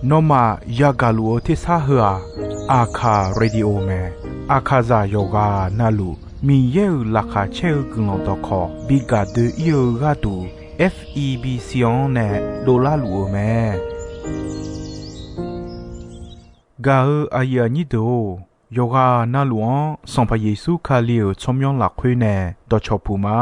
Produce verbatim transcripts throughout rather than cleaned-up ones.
Nawmaf yagaq luf-eu tersar heu-aq, Aqkaq Radio mae. Aqkaqzaq yawqghaq navluf Miqyaer-euq laqkhaq caer-eu guiqlanq dawqkawq bi gaq doe-ir-eu gharduq, F E B C-anr nae dovlar luf-eu mae. Gaq-eu aqyuif aqnyir deuq-or, yawqghaq navluf-anr Sanqpaq Yeqsur Kali-euq tsawrmyanr lafkhoer nae dawqcawq puq ma.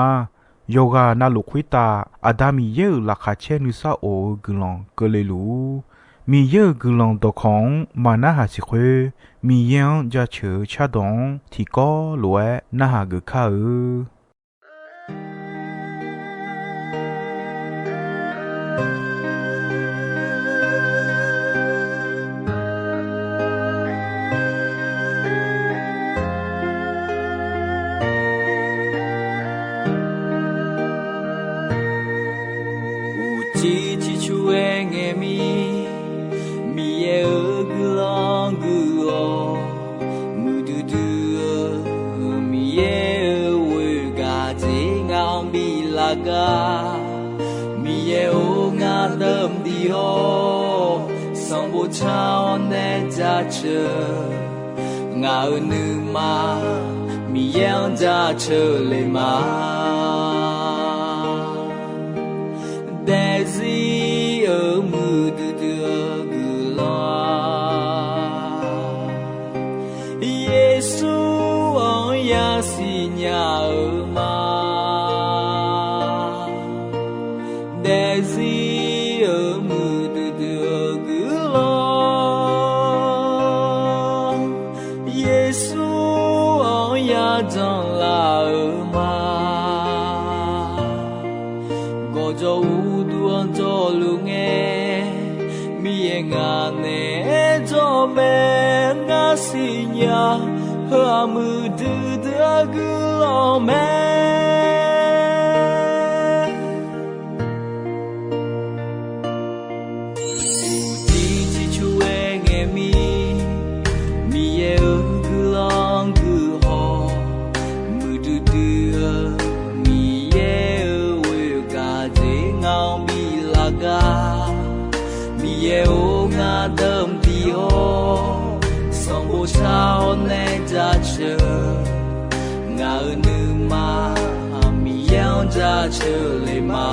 Yawqghaq navluf khoertav Aqda Miqyaer-euq laqkhaq caer nuisar of-eu guiqlanq keuvle luf-ur. Miqyaer-euq guiqlanq dawqkawq-anr maq narhaq siq khoer, Miqyaer-anr jaceuq-eu cardawq-anr tiqkawv lof-aer narhaq geuf kar-eu. Uqcif ciqcur-aer ngae mir, Miqyaer-euq guiqlanq guiq-awq. Muiqdui dui-eu Miqyaer-euq ghoegaq dzer ngaq-anr bi laf gar. Miqyaer-or, ngar deuq mqdiq-awr, sanqbof car-awr nae jaceuq. Ngaq-euq nuima Miqyaer-anr jaceuq le ma. Daefzir-euq muiqdui dui-eu guiqlanq-aq, Yeqsur-anr yasiq nya-eu ma. Daefzir-euq muiqdui dui-eu guiqlanq, Yeqsur-anr yajanq laf-eu ma. Gawqjawq uqduq-anr jawrluf ngae, Miqyaer ngaq naeq-aer jawr mae. Ngar siqnya, heu-aq muiqdui dui-eu guiqlanq mae. Uqcif ciqcur-aer ngae mir, Miqyaer-euq guiqlanq guiq haw. Muiqdui dui-eu Miqyaer-euq ghoegaq dzer ngaq-anr bi laf gar. Miqyaer-or, ngar deuq mqdiq-awr, sanqbof car-awr nae jaceuq. Ngaq-euq nuima Miqyaer-anr jaceuq le ma.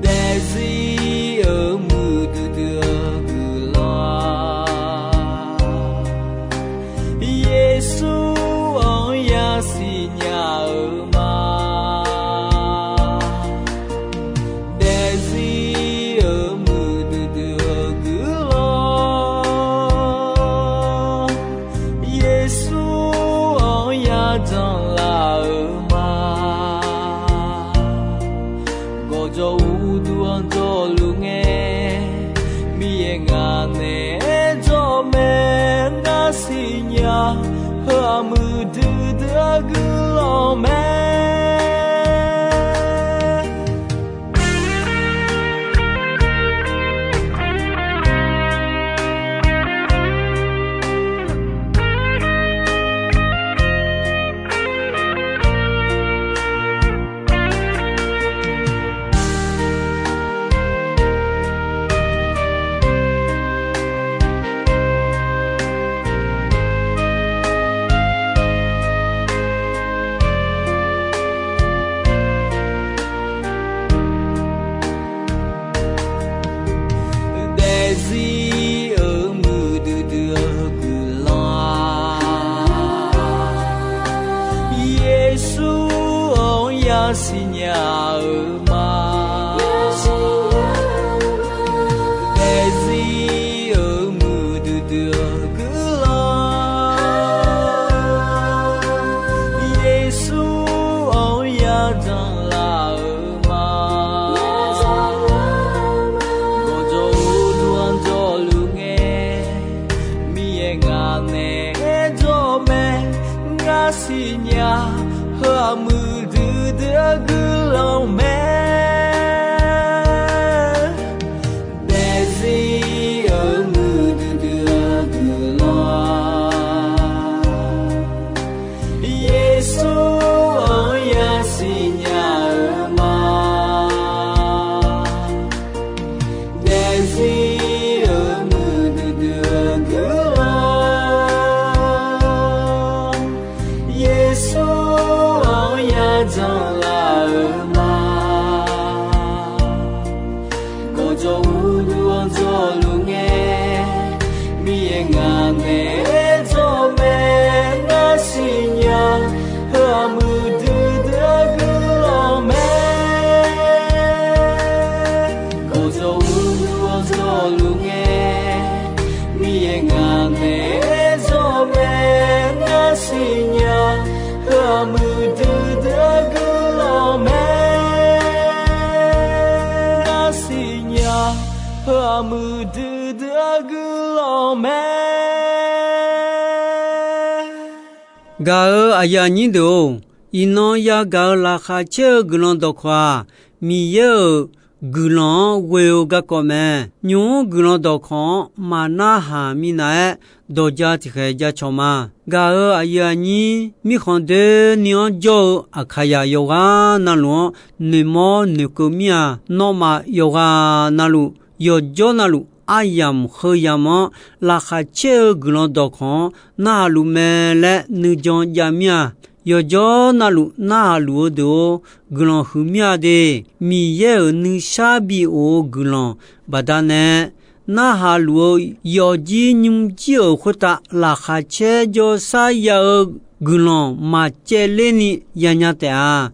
Daefzir-euq muiqdui dui-eu guiqlanq-aq, Yeqsur-anr yasiq nya-eu ma. Daefzir-euq muiqdui dui-eu guiqlanq, Yeqsur-anr yajanq laf-eu ma. Gawqjawq uqduq-anr jawrluf ngae, Miqyaer ngaq naeq-aer jawr mae. Ngar siqnya, heu-aq muiqdui dui-eu guiqlanq mae. Daefzir-euq muiqdui dui-eu guiqlanq-aq, Yeqsur-anr yasiq nya-eu ma. Daefzir-euq muiqdui dui-eu guiqlanq, Yeqsur-anr yajanq laf-eu ma. Gawqjawq uqduq-anr jawrluf ngae, Miqyaer ngaq naeq-aer jawr mae. Ngar siqnya, heu-aq muiqdui dui-eu guiqlanq mae. Daefzir-euq muiqdui dui-eu guiqlanq, Yeqsur-anr yasiq nya muiqdui dui-eu guiqlanq mae. Gaq-euq aqyuif aqnyir deuq-or, iqnan yagaq-euq laqkhaq caer-eu guiqlanq dawqkawq-aq, Miqyaer-euq guiqlanq-anr ghoe-eu garkawv mae. Nymq-mr guiqlanq dawqkawq-anr maqnarhaq minav-aer, dawqja tiqkhaeq ja cawq ma. Gaq-euq aqyuif aqnyir mirkhanq doeni-anr jawr-eu Aqkaqyaq yawqghaq navluf-anr noeqmawr noeqkeuv mir-a. Nawmaf yawqghaq navluf yawqjawr navluf aryamq heu yamq-anr laqkhaq caer-eu guiqlanq dawqkawq-anr narhaq luf mae laer nuijan jav mir-a. Yawqjawr navluf narhaq luf-eu deuq-or, guiqlanq huiq mir-a de. Miqyaer-euq nuishar bi of-eu guiqlanq baqdanae narhaq luf-eu yawfjir nymrjir-euq khoertav laqkhaq caer jawrsar ya-eu guiqlanq maqcaevler ni yanya taef-a.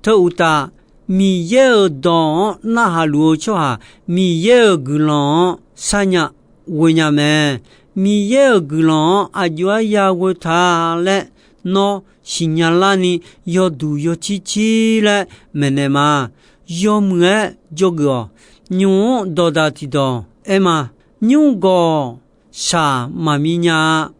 Teu uqtaf, Miqyaer-euq dawq-anr narhaq luf-eu tsawrhaq Miqyaer-euq guiqlanq-anr sharnya ghoenya mae. Miqyaer-euq guiqlanq-anr aqjox-aer ya ghoe ta laer nawr siqnya larni yawduq yawcir cir laer maeqnaeq ma. Yawmuiq-aer dzawgeuf-awq. Nymq-mr dawqdaq tiqdawq aer ma. Nymrgawq shaq maqmi nya-a.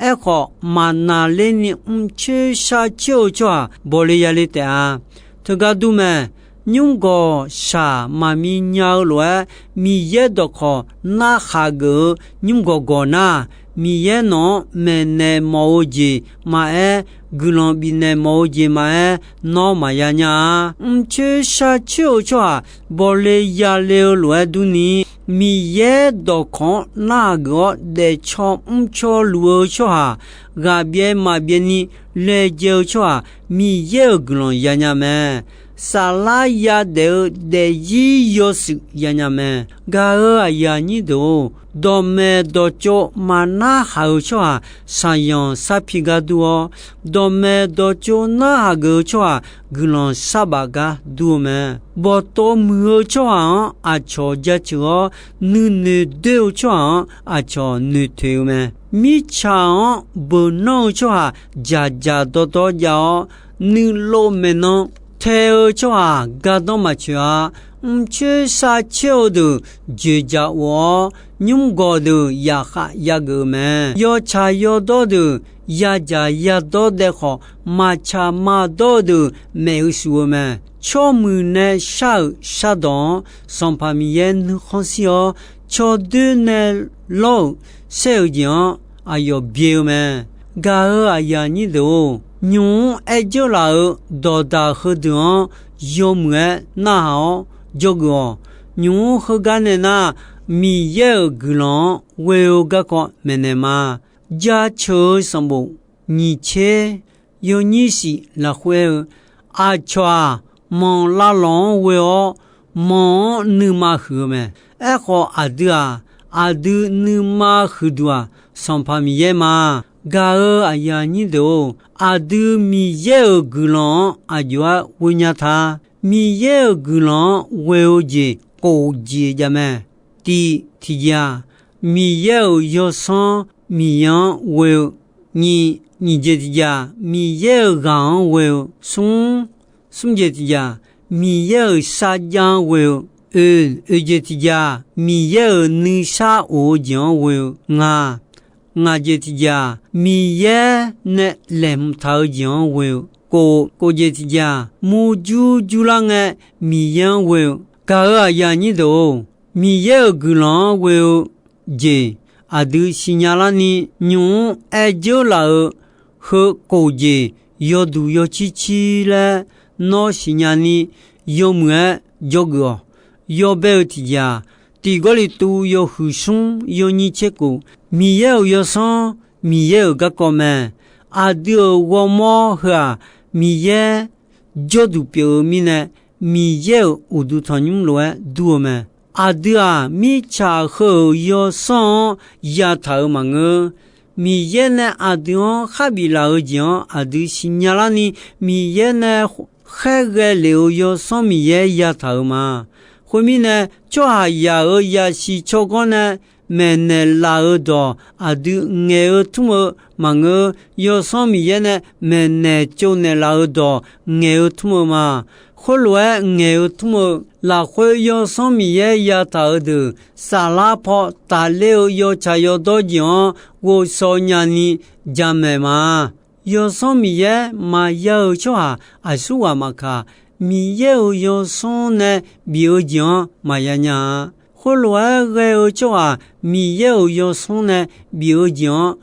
Aerkhawf, maqnaqlerni mrcoer sharcoer-eu tsawrhaq bawle yale taef-a. Teugar dur mae. Nymrgawq shaq maqmi nya-eu lof-aer, Miqyaer dawqkawq narhaq geuf-eu nymrgawq gawq nar, Miqyaer nawq-anr maeqnaeq mawf-eu jeq maqaer, guiqlanq bifnaeq mawf-eu jeq maqaer, nawr maqya nya-a. Mrcoer sharcoer-eu tsawrhaq bawle yale-eu lof-aer durni, Miqyaer dawqkawq-anr narhaq geuf-awr daefcaw mrcaw luf-eu tsawrhaq, ghaqbyaev maqbyaev ni laejae-eu tsawrhaq, Miqyaer-euq guiqlanq yanya mae. Saflar yadaef-eu daefzir yawshuif yanya mae. Gaq-euq aqyuif aqnyir deuq-or, dawqmaeq dawqtsov maqnarhaq-eu tsawrhaq shaqyanq sarpi gar dur-awr, dawqmaeq dawqtsov narhaq geuf-eu tsawrhaq guiqlanq sarbaf gar dur-eu mae. Bawqtov muiq-eu tsawrhaq-anr aqcawq jaceuq-awr, nuinoeq doer-eu tsawrhaq-anr aqcawq noeqtoeq-eu mae. Mirtsaq-anr beuqnanr-eu tsawrhaq dzaqdzaq dawrdawr jav-awr, nuilov maeqnan tae-eu tsawrhaq gardanr maqtsoeq-a. Mrcoer sharcoer-eu deuq dzoeqdzaq of-awr, nymrgawq deuq yaqkhav yageuf-eu mae. Yawtsaq yawdawr deuq yadzaq yadawr daev khawf, maqtsaq maqdawr-eu deuq maeq-eu shuf-eu mae. Tsawrmuiq nae shar-euq shardawq-anr Sanqpaq Miqyaer nuikhanr shir-awr, cawdoer nae lawr-euq saer-eu jeq-anr aqyawf byae-eu mae. Gaq-euq aqyuif aqnyir deuq-or, nymq-mr aer dzeur laf-euq dawqdaq heudeuq-anr yawmuiq-aer narhaq-awr dzawgeuf-awq. Nymq-mr heugar nae nar, Miqyaer-euq guiqlanq-anr ghoe-eu garkawv maeqnaeq ma. Jaceuq-eu sanqbof nyiq tser yawnyir shif lafkhoer aer-eu, aqcawq-aq, manq lavlawq-anr ghoe-awr, manq-anr nuima huiq-eu mae. Aerkhawf, aqdui-aq, aqdui nuima huiqduq-aq, Sanqpaq Miqyaer ma. Gaq-euq aqyuif aqnyir deuq-or, aqdui Miqyaer-euq guiqlanq-anr aqjox-aer ghoenya ta. Miqyaer-euq guiqlanq-anr ghoe-eu jeq khof jeq jav mae. Tiq tiqjeq-aq, Miqyaer-euq yawsanr Miqyaer-anr ghoe-eu. Nyiq, nyiq jeq tiqjeq-aq, Miqyaer-euq ghaq-anr ghoe-eu. Smr, smr jeq tiqjeq-aq, Miqyaer-euq sarjax-anr ghoe-eu. Oe, oe jeq tiqjeq-aq, Miqyaer-euq nuisar of-eu jeq-anr ghoe-eu. Ngaq, ngaq jeq tiqjeq-aq, Miqyaer nae laeqhmq taq-eu jeq-anr ghoe-eu. Kof, kof jeq tiqjeq-aq, murjur jurlar ngae Miqyaer-anr ghoe-eu. Gaq-euq aqyuif aqnyir deuq-or, Miqyaer-euq guiqlanq-anr ghoe-eu jeq aqdui siqnya larni, nymq-mr aer dzeur laf-euq heu kof jeq yawduq yawcir cir laer nawr siqnya ni yawmuiq-aer dzawgeuf-awq. Yawbae-eu tiqjeq-aq, tiq Gawrliqtu yawhuiq smr yawnyir tser kof, Miqyaer-euq yawsanr Miqyaer-euq garkawv mae. Aqdui-euq ghawrmawr heu-aq, Miqyaer jawrduq pyeuf-eu mirnae, Miqyaer-euq uqduq tanqnymr lof-aer dur-eu mae. Aqdui-aq, mirtsaq heu-euq yawsanr-anr yataq-euq maqngeur. Miqyaer nae aqdui-anr kharbif laf-eu jeq-anr aqdui siqnya larni, Miqyaer nae khaerghae lef-euq yawsanr Miqyaer yataq-euq ma. Khoermirnae, tsawrhaqzaq-euq zaqsiq tsawrganr nae maeqnaeq laf-eu dawq aqdui ngaeq-eu tmr-eu maqngeur. Yawsanr Miqyaer nae maeqnaeq tsovnaeq laf-eu dawq ngaeq-eu tmr-eu ma. Khoerlof-aer ngaeq-eu tmr-eu lafkhoer Yawsanr Miqyaer yataq-euq deuq saflar paw tafler-eu yawtsaq yawdawr jeq-anr ghovshaw nyani jamaeq ma. Yawsanr Miqyaer maqya-euq tsawrhaq aqsurghaq maqkaq, Miqyaer-euq Yawsanr nae bif-eu jeq-anr maqya nya-a. Khoerlof-aer ghae-eu tsawrhaq Miqyaer-euq Yawsanr nae bif-eu jeq-anr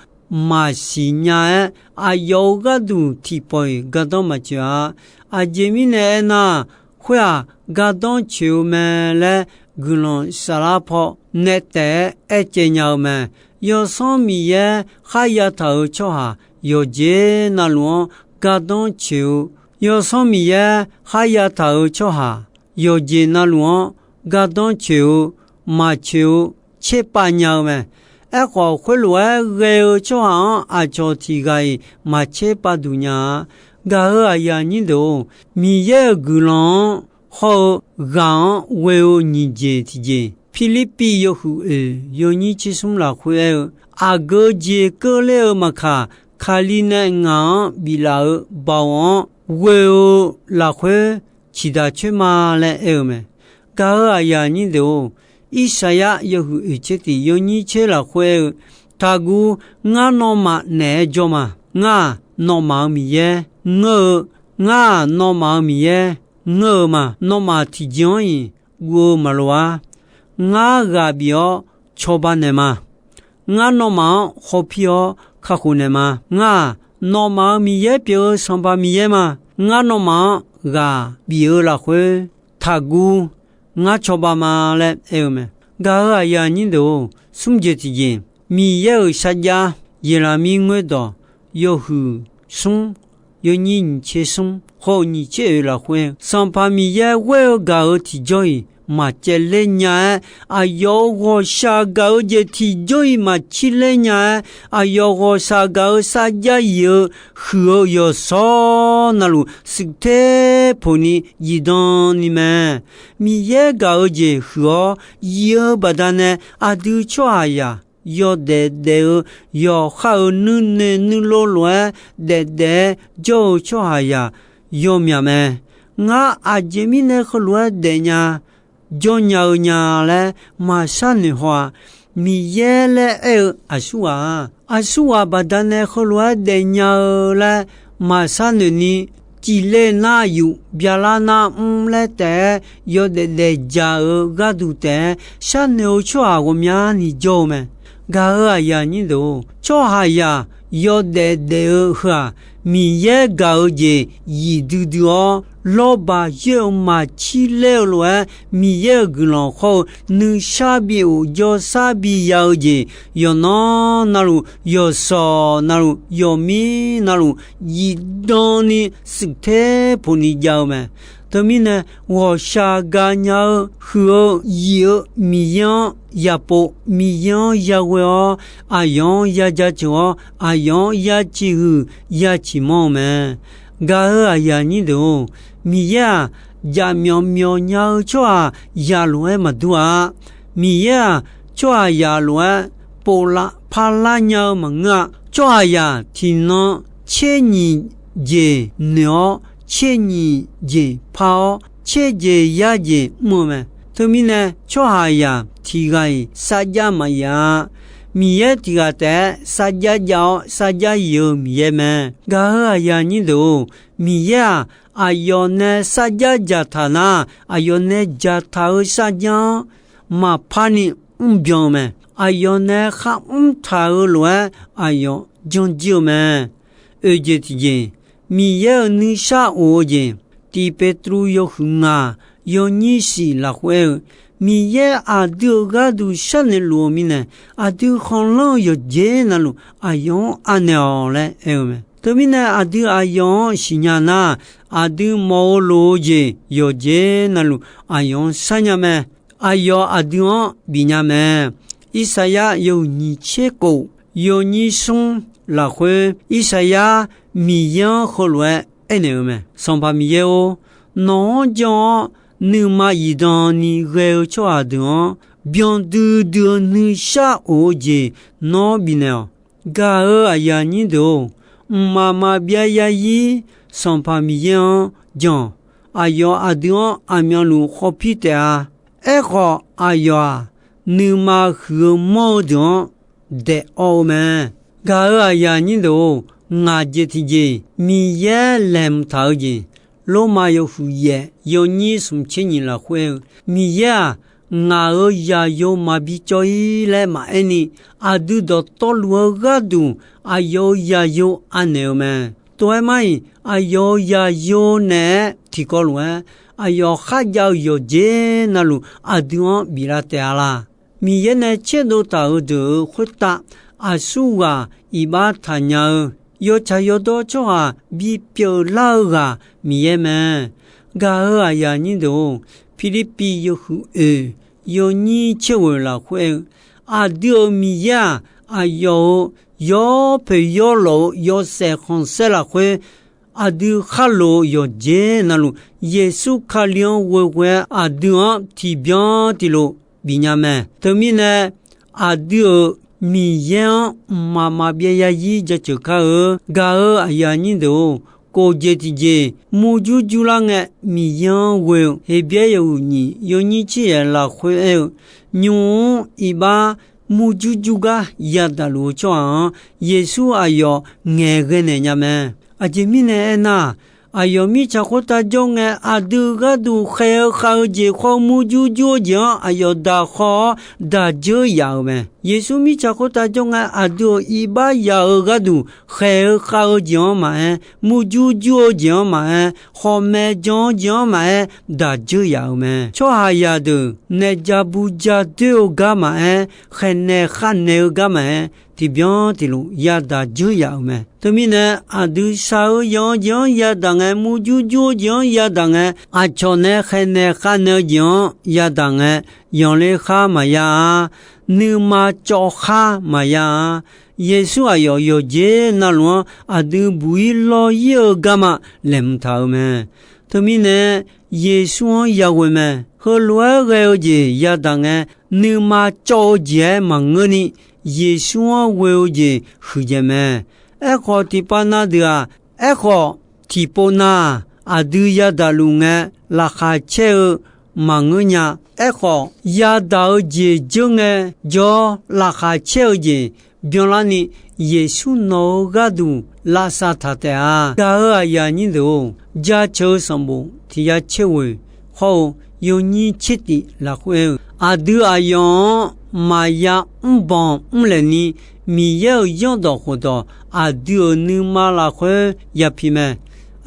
maqsiq nya-aer, aqyawf-euq gharduq tiqpawf-iq gardanr maqtsoeq-a. Aqjeq mirnae aernar, khoer-aq, gardanr tsoeq-eu mae laer guiqlanq saflar paw nae taef-aer aercaev nya-eu mae. Yawsanr Miqyaer kharya taq-euq tsawrhaq yawqjeq navluf-anr gardanr tsoeq-eu, Yawsanr Miqyaer kharya taq-euq tsawrhaq yawqjeq navluf-anr gardanr tsoeq-eu, maqtsoeq-eu tserpav nya-eu mae. Aerkhawf, khoerlof-aer ghae-eu tsawrhaq-anr aqcawq tiq ghaq-iq maqtser pav duq nya-a. Gaq-euq aqyuif aqnyir deuq-or, Miqyaer-euq guiqlanq-anr hawr-eu ghaq-anr ghoe-eu nyiq jeq tiqjeq, Pirlirpiv yawhuiq oeq yawnyir tser smr lafkhoer aer-eu, aqgeu jeq keuvler-eu maqkaq, Kali nae ngaq-anr biflaf-eu baoq-anr ghoe-eu lafkhoer ciqdaq coer ma laer aer-eu mae. Gaq-euq aqyuif aqnyir deuq-or, Irsaqyar yawhuiq oeq tser tiq yawnyir tser lafkhoer aer-eu, Taqguv, ngar nawmaf naeq-aer jawr ma. Ngar-aq, nawmaf-euq Miqyaer ngeur-eu, ngar-aq, nawmaf-euq Miqyaer ngeur-eu ma. Nawmaf tiqjeq-anr-iq guv-eu maqloq-ar. Ngar ghaq bif-awr cawba naeqma. Ngar nawmaf-anr khawpir-awr kakhof naeqma. Ngar-aq, nawmaf-euq Miqyaer pyeuf-eu Sanqpaq Miqyaer ma. Ngar nawmaf-anr ghaq bif-eu lafkhoer taqguv, ngar cawba ma laer aer-eu mae. Gaq-euq aqyuif aqnyir deuq-or, smr jeq tiqjeq, Miqyaer-euq sarjax, Yeqlaqmir ngoerdawq yawhuiq smr yawnyir nyiq tser smr hawr-eu nyiq tser oeq lafkhoer, Sanqpaq Miqyaer ghoer-eu gaq-euq tiqjawr-iq maqcaevler nya-aer, aqyawf-euq ghawqshaq gaq-eu jeq tiqjawr-iq maqcirler nya-aer, aqyawf ghawqshaq gaq-eu sarjax yif-eu huiq-eu yawqshawr navluf shuif ter poq ni yif dan ni mae. Miqyaer gaq-eu jeq huiq-awr yif-eu baqdanae aqdui tsawrhaqzaq yawdaef daef-eu yawqha-euq nuinoeq nuilov lof-aer daef daef-aer jawr-eu tsawrhaqzaq yawmyaq mae. Ngar aqjeq mirnae heulof-aer daefnya jawrnya-eu nya laer maqshar noeq haw-aq. Miqyaer laer aer-eu aqsurghaq-aq, aqsurghaq baqdanae heulof-aer daefnya-eu laer maqshar noeq ni, cifle nar yuf, byalar nar mr laer taef-aer yawdaef daef jaq-eu gharduq taef-aer sharnoeq-eu tsawrhaq ghawqmyani jawr-eu mae. Gaq-euq aqyuif aqnyir deuq-or, tsawrhaqzaq yawdaef daef-eu heu-aq, Miqyaer gaq-eu jeq yif duidui-awr, lawrbaq yoer-eu maqcir ler-eu lof-aer, Miqyaer-euq guiqlanq hawr-eu nuishar bi of jawrshar bi ya-eu jeq, yawqnan navluf, yawqshawq navluf, yawqmir navluf, yif dan ni shuif ter poq ni jav-eu mae. Teumirnae, ghawqshaq gaqnya-eu huiq-eu yif-eu Miqyaer-anr yapov, Miqyaer-anr yaghoe-awr, aqyawf-anr ya jaceuq-awr, aqyawf-anr ya ciqhuiq ya ciqmanr-eu mae. Gaq-euq aqyuif aqnyir deuq-or, Miqyaer-aq, jaqmyawf myawf nya-eu tsawrhaqzaq lof-aer maqdur-a. Miqyaer-aq, tsawrhaqzaq lof-aer pov lar par lar nya-eu maqngeur-a. Tsawrhaqzaq tiqnan tser nyiq jeq noeq-awr, tser nyiq jeq par-awr, tser jeq yar jeq mr-eu mae. Teumirnae, tsawrhaqzaq tiq ghaq-iq sarjax maqyaf-a. Miqyaer tiq ghaq taef-aer sarjax jav-awr sarjax yif-eu Miqyaer mae. Gaq-euq aqyuif aqnyir deuq-or, Miqyaer-aq, aqyawf nae sarjax dzaqtaq nar, aqyawf nae dzaqtaq-eu sarjax-anr maqpar ni mrbyan-eu mae. Aqyawf nae kharmr taq-eu lof-aer aqyawf janr jir-eu mae. Oeq jeq tiqjeq, Miqyaer-euq nuishar of-eu jeq, Tiq Petru yawhuiq ngaq yawnyir shif lafkhoer aer-eu, Miqyaer aqdui-euq gharduq sharnoeq luf-eu mirnae, aqdui khanqlanr-eu yawqjeq navluf aqyawf-anr anaeq-awq laer aer-eu mae. Teumirnae, aqdui aqyawf-anr siqnya nar, aqdui mawf-eu loq-eu jeq yawqjeq navluf aqyawf-anr sharnya mae. Aqyawf aqdui-anr bifnya mae. Irsaqyar yawhuiq nyiq tser khof yawnyir smr lafkhoer, Irsaqyar Miqyaer-anr heulof-aer aernaeq-eu mae. Sanqpaq Miqyaer-or, nawq-anr jan-awr nuima zifdan ni ghae-eu tsawrhaq deuq-anr byan duidui-eu nuishar of-eu jeq nawr bifnaeq-awq. Gaq-euq aqyuif aqnyir deuq-or, mqmaq maqbyav zarzir Sanqpaq Miqyaer-anr jan-awq. aqyawf aqdui-anr aqmyanluf khawf pir taef-a. Aerkhawf, aqyawf-aq, nuima huiq-eu manr-eu deuq-anr daef awv-eu mae. Gaq-euq aqyuif aqnyir deuq-or, ngaq jeq tiqjeq Miqyaer laeqhmq taq-eu jeq, Lormav yawhuiq yaef yawnyir smq tser nyiq lafkhoer-eu, Miqyaer-aq, ngaq-euq zaqyo maqbi cawv-ir laer maqaer ni, aqdui dawqtawvluf-eu gharduq aqyawf-euq zaqyo anaeq-eu mae. Tov-aer mar-iq, aqyawf-euq zaqyo naeq-aer tiqkawv lof-aer, aqyawf kharjav-eu yawqjeq navluf aqdui-anr biflar taef-a laq. Miqyaer nae tserdov taq-euq deuq-euq khoertav aqsurghaq iqbax taqnya-eu, yawtsaq yawdawr tsawrhaq bipyeuf lar-eu ghaq Miqyaer mae. Gaq-euq aqyuif aqnyir deuq-or, Pirlirpiv yawhuiq oeq yawnyir tser ghoeq lafkhoer-eu, aqdui-euq Miqyaer-aq, aqyawf-euq yawpoeq yawlawq-eu yawshaef khanqsaer lafkhoer aqdui khar lof-eu yawqjeq navluf, Yeqsur Kali-anr ghoeghoe-aer aqdui-anr tiqbyan tiqlof bifnya mae. Teumirnae, aqdui-euq Miqyaer-anr mqmaq maqbyav yarzir jaceuq kar-eu. Gaq-euq aqyuif aqnyir deuq-or, kof jeq tiqjeq murjur jurlar ngae Miqyaer-anr ghoe-eu, Heqbyaer yawhuiq nyiq yawnyir tser yaef lafkhoer aer-eu, nymq-mr iqbax murjur jur gar yadaq luf-eu tsawrhaq-anr, Yeqsur aqyawf ngaeqghae naeq nya mae. Aqjeq mirnae aernar, aqyawf mirtsaq khoertav jawr ngae, aqdui gharduq khaeq-eu khav-eu jeq khawr, murjur jur-eu jeq-anr aqyawf daq khawr-awr daq dzeur yaf-euq mae. Yeqsur mirtsaq khoertav jawr ngae, aqdui-euq iqbax yaf-euq gharduq khaeq-eu khav-eu jeq-anr maqaer, murjur jur-eu jeq-anr maqaer, khawqmae jan-eu jeq-anr maqaer, daq dzeur yaf-euq mae. Tsawrhaqzaq deuq naef ja bu ja doer-eu gar maqaer, khaeqnaeq khavnaeq-eu gar maqaer, tiqbyan tiqlof yadaq dzeur yaf-euq mae. Teumirnae, aqdui shaq-eu yanq-eu jeq-anr yadaq ngae, murjur jur-eu jeq-anr yadaq ngae, aqcawq nae khaeqnaeq khavnaeq-eu jeq-anr yadaq ngae, yanqler khar maqya-a. Nuima cawv khar maqya-a. Yeqsur aqyawf yawqjeq navluf-anr aqdui buq-ir lawr-ir-eu garma laeqhmq taq-euq mae. Teumirnae, Yeqsur-anr yaghoe mae. Heulof-aer ghae-eu jeq yadaq ngae, nuima cawv-eu jeq-aer maqngeurni, Yeqsur-anr ghoe-eu jeq huiqdzaeq mae. Aerkhawf, tiqpav na deuq-aq, aerkhawf, tiqpov na-aq, aqdui yadaq luf ngae, laqkhaq caer-eu maqngeur nya. Aerkhawf, yadaq-eu jeq dzeur ngae, jawr laqkhaq caer-eu jeq byanlarni, Yeqsur nawq-eu gharduq lavsav taq taef-a. Gaq-euq aqyuif aqnyir deuq-or, Jaceuq-eu sanqbof tiq ya tser ghoeq hawr-eu yawnyir tser tif lafkhoer-eu, aqdui aqyawf-anr maqya mrbanq mrlaeq ni, Miqyaer-euq zanrdawq khofdawq aqdui-euq nuima lafkhoer ya pi mae.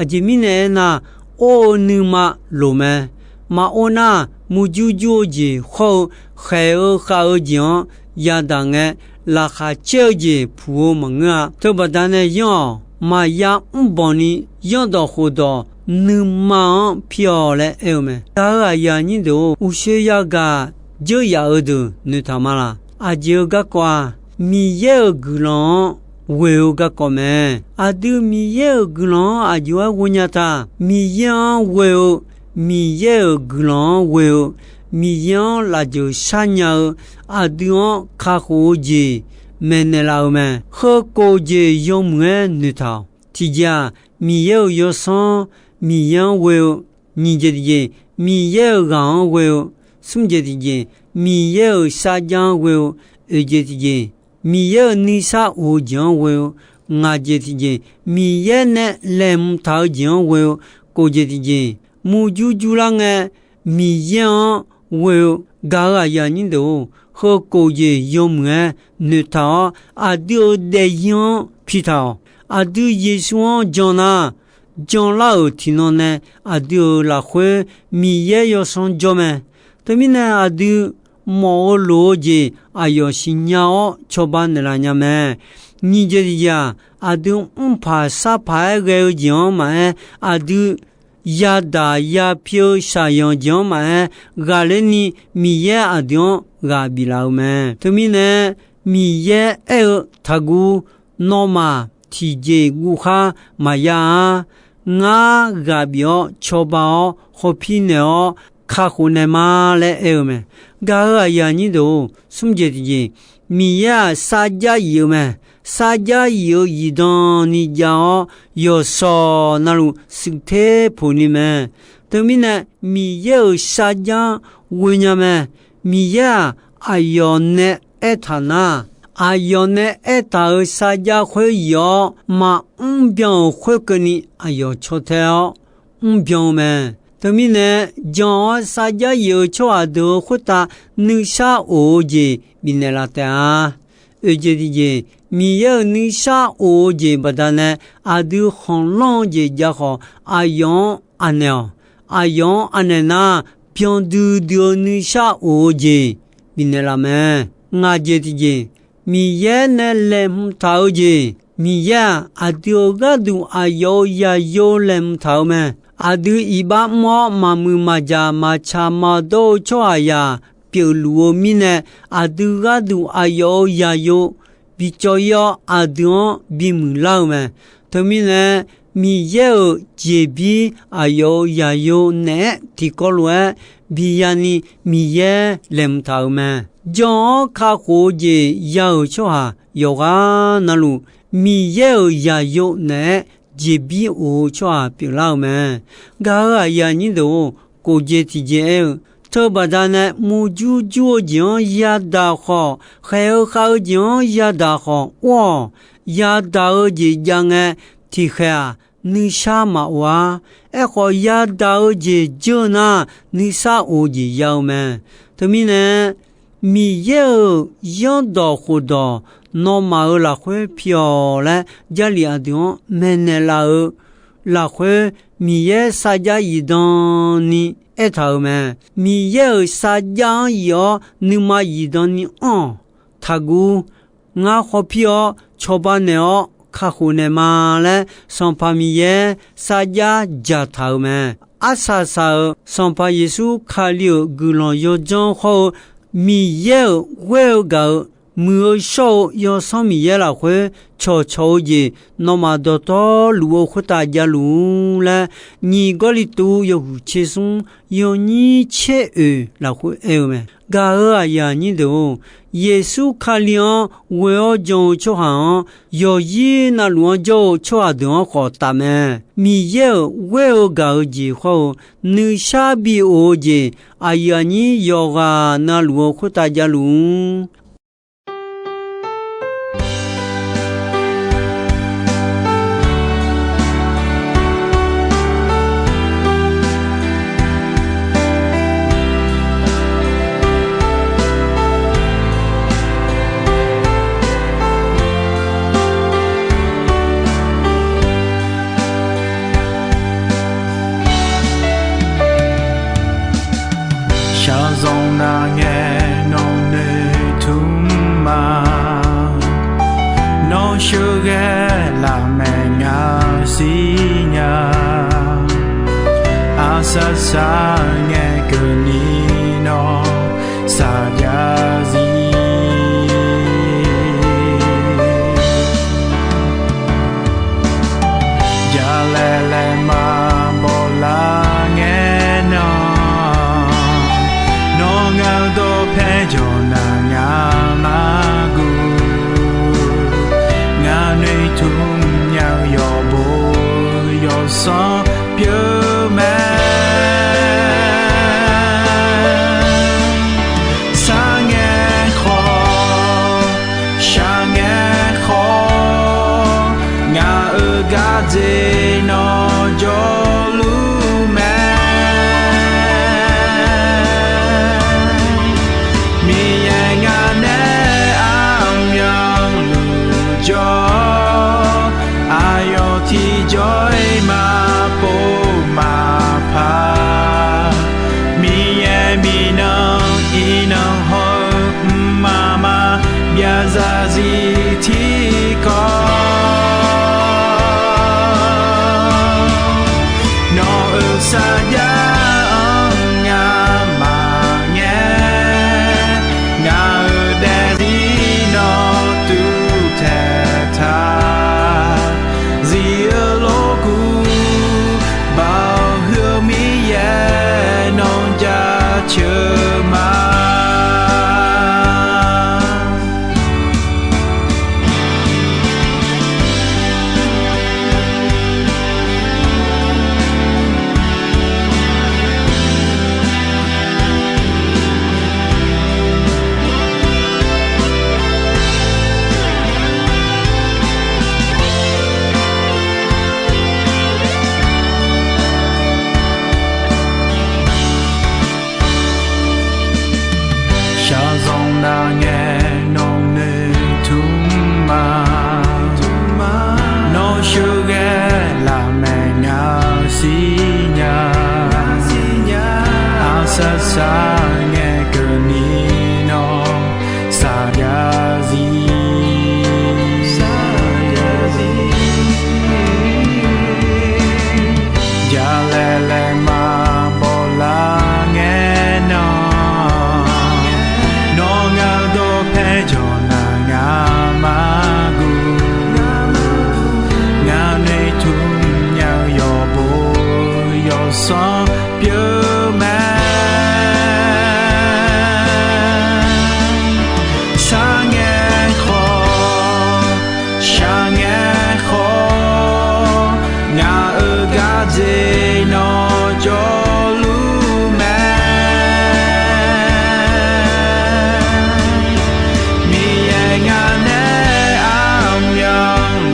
Aqjeq mirnae aernar, or-eu nuima loq mae. Maqor nar, murjur jur-eu jeq hawr-eu khaeq-eu khav-eu jeq-anr yadaq ngae, laqkhaq caer-eu jeq puq-eu maqngeur-a. Teubaqda nae yanr-awq, maqya mrbanq ni zanrdawq khofdawq nuima-anr pi-awq laer aer-eu mae. Gaq-euq aqyuif aqnyir deuq-or, uqshoe yagaq dzeur yaf-eu deuq noeqtaq ma laq? Aqjeq-eu garkawv-aq, Miqyaer-euq guiqlanq-anr ghoe-eu garkawv mae. Aqdui Miqyaer-euq guiqlanq-anr aqjox-aer ghovnya taq? Miqyaer-anr ghoe-eu, Miqyaer-euq guiqlanq-anr ghoe-eu, Miqyaer-anr lafjeuq sharnya-eu, aqdui-anr kakhof-eu jeq maeqnaeq laf-eu mae. Heu kof jeq yawmuiq-aer noeqtaq-awq. Tiqjeq-aq, Miqyaer-euq yawsanr Miqyaer-anr ghoe-eu, nyiq jeq tiqjeq, Miqyaer-euq ghaq-anr ghoe-eu, smr jeq tiqjeq, Miqyaer-euq sarjax-anr ghoe-eu, oeq jeq tiqjeq, Miqyaer-euq nuisar of-eu jeq-anr ghoe-eu, ngaq jeq tiqjeq, Miqyaer nae laeqhmq taq-eu jeq-anr ghoe-eu, kof jeq tiqjeq, murjur jurlar ngae, Miqyaer-anr ghoe-eu. Gaq-euq aqyuif aqnyir deuq-or, heu kof jeq yawmuiq-aer noeqtaq-awr, aqdui-euq daefzir-anr pitaq-awq. Aqdui Yeqsur-anr jan nar, janlar-euq tiqnan nae aqdui-euq lafkhoer Miqyaer yawsanr jawr mae. Teumirnae aqdui mawf-eu loq-eu jeq aqyawf siqnya-awr cawba naeqlaf nya mae. Nyiq jeq tiqjeq-aq, aqdui mrpaq sarpaq-aer ghae-eu jeq-anr maqaer, aqdui yadaq yapi-eu shaqzanq jeq-anr maqaer, ghaqler ni Miqyaer aqdui-anr ghaq biflaf-eu mae. Teumirnae, Miqyaer aer-eu, Taqguv, nawmaf tiqjeq guvkhar maqya-a. Ngar ghaq bif-awr cawba-awr hawpir naeq-awr kakhof naeq ma laer aer-eu mae. Gaq-euq aqyuif aqnyir deuq-or, smr jeq tiqjeq, Miqyaer-aq sarjax yif-eu mae. Sarjax yif-eu zifdan ni jav-awr, yawqshawq navluf shuif ter poq ni mae. Teumirnae, Miqyaer-euq sarjax-anr ghoe nya mae. Miqyaer-aq, aqyawf nae aertaq nar, aqyawf nae aertaq-euq sarjax khoer yif-awr maqmr byan-euq khoerkeuvni aqyawf caw tae-awr mrbyan-eu mae. Teumirnae, jan-awr sarjax yif-eu tsawrhaq deuq-euq khoertav nuisar of-eu jeq bifnaeq laf taef-a. Oeq jeq tiqjeq, Miqyaer-euq nuisar of-eu jeq baqdanae aqdui khanqlanr-eu jeq jav khawf, aqyawf-anr anaeq-awq. Aqyawf-anr anaeq nar, byan duidui-eu nuisar of-eu jeq bifnaeq laf mae. Ngaq jeq tiqjeq, Miqyaer nae laeqhmq taq-eu jeq, Miqyaer-aq, aqdui-euq gharduq aqyawf-euq zaqyo laeqhmq taq-eu mae. Aqdui iqbax mr-awr maqmuiq maqjaq maqtsaq maqdawr-eu tsawrhaqzaq pyeufluf-eu mirnae, aqdui gharduq aqyawf-euq zaqyo bicawv-ir-awr, aqdui-anr bimuiq lar-eu mae. Teumirnae, Miqyaer-euq jeqbir aqyawf-euq zaqyo naeq-aer tiqkawv lof-aer biyani Miqyaer laeqhmq taq-euq mae. Jan-awr kakhof-eu jeq ya-euq tsawrhaq yawqghaq navluf, Miqyaer-euq zaqyo naeq-aer jeqbir of-eu tsawrhaq pyeuflar-eu mae. Gaq-euq aqyuif aqnyir deuq-or, kof jeq tiqjeq aer-eu, teubaqda nae murjur jur-eu jeq-anr yadaq khawf, khaeq-eu khav-eu jeq-anr yadaq khawf or-awq. Yadaq-eu jeq jav ngae, tiqkhaeq-aq, nuisar maqof-ar. Aerkhawf, yadaq-eu jeq jeur nar, nuisar of-eu jeq ya-eu mae. Teumirnae, Miqyaer-euq zanrdawq khofdawq nawmaf-euq lafkhoer pi-awq laer, Jarlif aqdui-anr maeqnaeq laf-eu lafkhoer, Miqyaer sarjax zifdan ni aertaq-euq mae. Miqyaer-euq sarjax-anr yif-awr nuima zifdan ni anr-awq. Taqguv. Ngar khawf pir-awr cawba naeq-awr kakhof naeqma laer, Sanqpaq Miqyaer sarjax dzaqtaq-euq mae. Arsaq saq-euq Sanqpaq Yeqsur Kali-euq guiqlanq yawdzanr hawr-eu, Miqyaer-euq ghoer-eu gaq-eu, muiq-eu shawr-eu Yawsanr Miqyaer lafkhoer cawqcawq-eu jeq nawmaf dawqtawvluf-eu khoertav javluf-ur laer, nyiq Gawrliqtu yawhuiq tser smr yawnyir tser oeq lafkhoer aer-eu mae. Gaq-euq aqyuif aqnyir deuq-or, Yeqsur Kali-anr ghoe-awr jan-eu tsawrhaq-anr, yawqzir navluf-anr jawr-eu tsawrhaq deuq-anr khawf taf mae. Miqyaer-euq ghoer-eu gaq-eu jeq hawr-eu, nuisar bi of-eu jeq aqyuif aqnyir yawqghaq navluf-eu khoertav javluf-ur. Shaqzanq nar ngae nawq noeqtmq ma. Nawr sheuqghae lafmaeq ngaq-eu sirnya. Arsaq saq ngae keuvni nawr saqjav zir. Jalaeq laeqma bawlar ngae nan, nawr ngaq-eu dawqpae jawq nar ngaq nar guv. Ngaq noeqtmq nya-eu yawqbo yawsanr pyeuf mae. Sar ngae khawf, shaq ngae khawf, ngaq-euq gardzer nawr jawrluf mae. Miqyaer ngaq nae aqmyanluf jawr, aqyawf tiqjawr-iq maqpov maqpar. Miqyaer miqnan iqnan haw-eu mqmaq maqbyav zarzir tiqkawv. Nawq-euq sarjax-anr ngamaf ngae, ngaq-euq daefzir nawr tuvtaeq taq. Zif-eu lorkuv, Baoq heu-eu Miqyaer nawr jaceuq ma. ngae nawq noeqtmq ma. Nawr sheuqghae lafmaeq ngaq-euq sirnya. Arsaq saq ngae keuvni nawr saqjav zir. Jalaeq laeqma bawlar ngae nawr, nawr ngaq-euq dawqpae jawr nar ngaq maqguv. Ngaq noeqtmq nya-eu yawqbo yawsanr pyeuf mae. Sharngae khawf, sharngae khawf, ngaq-euq gardzer nawr jawrluf mae. Miqyaer ngaq nae aqmyanluf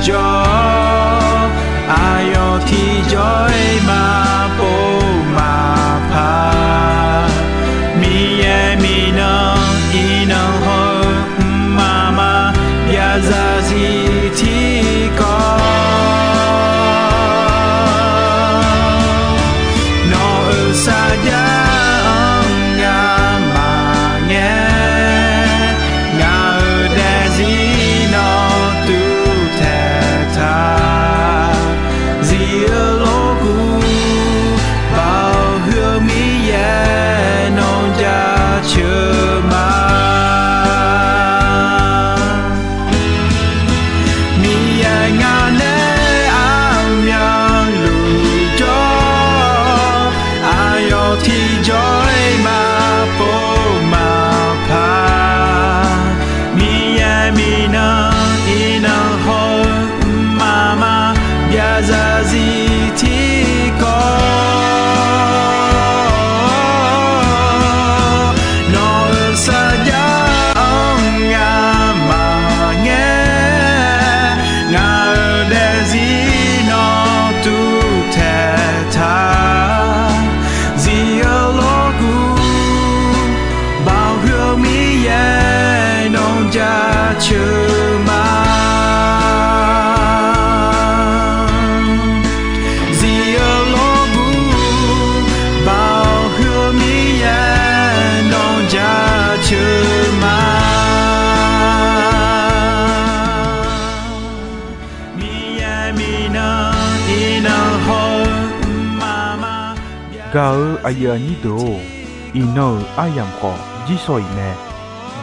jawr-awr, aqyawf tiqjawr-iq maqpov maqpar. Miqyaer miqnan iqnan haw-eu mqmaq maqbyav zarzir tiqkawv, nawq-euq sarjax-anr ngamaf ngae, ngaq-euq daefzir nawr tuvtaeq taq. Zif-eu lorguv, Baoq huiq-eu Miqyaer nawq jaceuq ma. Miqyaer ngaq nae aqmyanluf jawr-awr, aqyawf tiqjawr-iq maqpov maqpar. Miqyaer miqnan iqnan haw-eu mqmaq maqbyav zarzir tiqkawv, nawq-euq sarjax-anr ngamaf ngae, ngaq-euq daefzir nawr tuvtaeq taq. Zif-eu lorguv, Baoq huiq-eu Miqyaer nawq jaceuq ma. Zif-eu lorguv, Baoq huiq-eu Miqyaer nawq jaceuq ma. Miqyaer miqnan iqnan haw-eu mqmaq maqbyav. Gaq-euq aqyuif aqnyir deuq-or, iqnan-euq aryamq khawf jirsawq iq mae.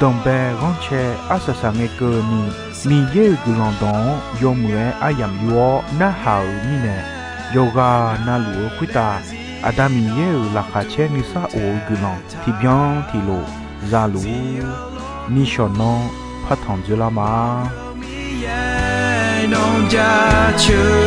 Danqbae ghanrcae arsaq saq ngae keuvni, Miqyaer-euq guiqlanq dawq-anr yawmuiq-aer aryamq yur-awr narhaq-euq mirnae, yawqghaq navluf-eu khoertav Aqda Miqyaer-euq laqkhaq caer nuisar of-eu guiqlanq tiqbyan tiqlof za luf-ur. Nishawq nanr partanq dzoerlar ma. Miqyaer nawq jaceuq